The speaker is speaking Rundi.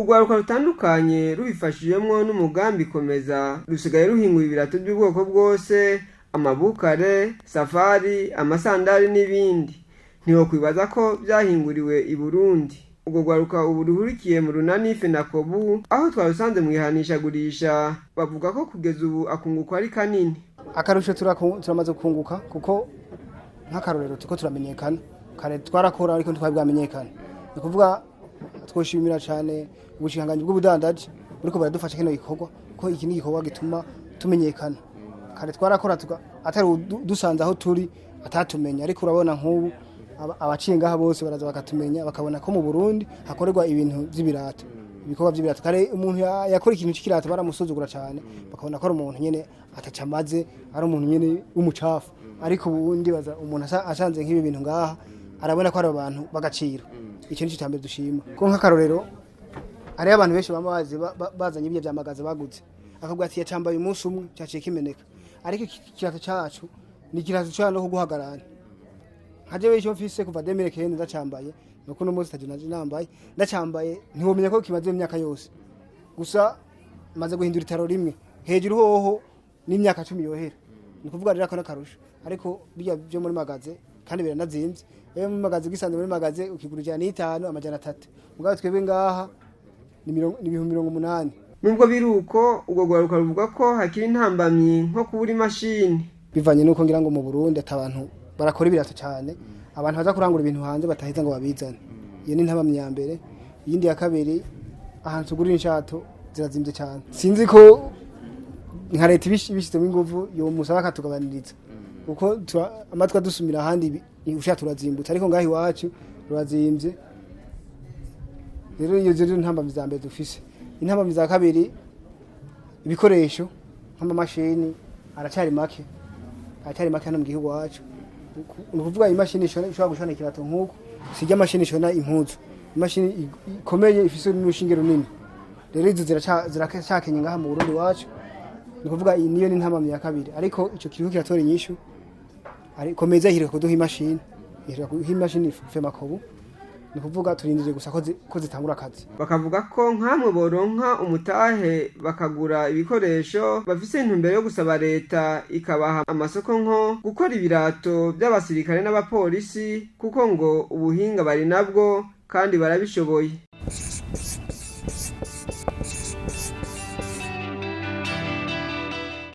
Urwaruka rutandukanye rubifashijwemwo n'umugambi Komeza rusigaye ruhingura ibirato by'ubwoko bwose, amabukare, safari, amasandari n'ibindi. Ntiwokwibaza ko vyahinguriwe i Burundi. Urwo rwaruka ubu ruhurikiye mu runani FENACOBU, aho twarusanze mu ihanishagurisha, bavuga ko kugeza ubu akunguko ari kanini. Akarusho turamaze kunguka, kuko nk'akarorero turiko turamenyekana. Kare twarakora ariko ntitwari bwamenyekana. Ni ukuvuga twoshimira cyane ubushikiranganji bw'ubudandaji buriko buradufasha kino gikorwa, ko iki ni igikorwa gituma tumenyekana. Kare twarakora atari dusanze aho turi atatumenya, ariko urabona nk'ubu abaciye ngaha bose baraza bakatumenya, bakabona ko mu Burundi hakorerwa ibintu vy'ibirato, ibikorwa vy'ibirato. Kare umuntu yakora ikintu c'ikirato baramusuzugura cyane, bakabona ko ari umuntu nyene atacamaze, ari umuntu nyene w'umucafu. Ariko ubundi baza umuntu asanze nk'ibi bintu ngaha arabona ko ari abantu b'agaciro. Icyo ni cyo cyambere dushima, ko nk'akarorero hariho abantu benshi bama bazi bazanye ibyo vyamagaza baguze, akavuga ati yacambaye umunsi umwe cyaciye kimeneka. Ariko iki kirato cacu ni ikirato cyo no kuguhagarara. Nka jewe icyo mfise kuva 2009 ndacambaye, nuko uno munsi taje nambaye, ndacambaye ntiwomenya ko kimaze imyaka yose. Gusa maze guhindura itaro rimwe, hejuru hoho n'imyaka 10 yohera. Ni kuvuga rero ko n'akarusho, ariko bijya byo muri magaze kandi biranazimvye. Iyo muri magaze ugisanze muri magaze ukigura 105, 300, mugabo twebwe ngaha ni ni 80,000. Nubwo biri uko, urwo rwaruka ruvuga ko hakiri intambamyi nko kubura imashini. Bivanye nuko ngira ngo mu Burundi ata abantu barakora ibirato cyane, abantu baza kurangura ibintu hanze bataheza ngo babizane. Iyo ni intambamyi ya mbere. Iyindi ya kabiri, ahantu tugurira inshato zirazimvye cyane. Sinzi ko nka leta ibishizemo inguvu yomusaba akatugabaniriza, kuko amatwi adusumira ahandi ushato urazimbutse, ariko ngaho iwacu rurazimvye. Rero iyo ziri intambamyi za mbere dufise. Intambamyi za kabiri, ibikoresho nk'amamashini aracari make, aracari make hano mu gihugu wacu. Ni ukuvuga imashini ishobora gushona ikirato nk'uko sijya imashini ishona impuzu, imashini ikomeye ifise n'urushinge runini. Rero izo ziracakenye ngaha mu Burundi wacu. Ni ukuvuga iyi niyo ni intambamyi ya kabiri, ariko ico kiriko kiratora inyishu. Ariko Komeza iheruka kuduha imashini, iheruka kuduha imashini FEMACOBU. Ni ukuvuga turindiriye gusa ko zitangura akazi. Bakavuga ko nkamwe boronka umutahe bakagura ibikoresho, bafise intumbero yo gusaba leta ikabaha amasoko nko gukora ibirato by'abasirikare n'abapolisi, kuko ngo ubuhinga bari nabwo kandi barabishoboye.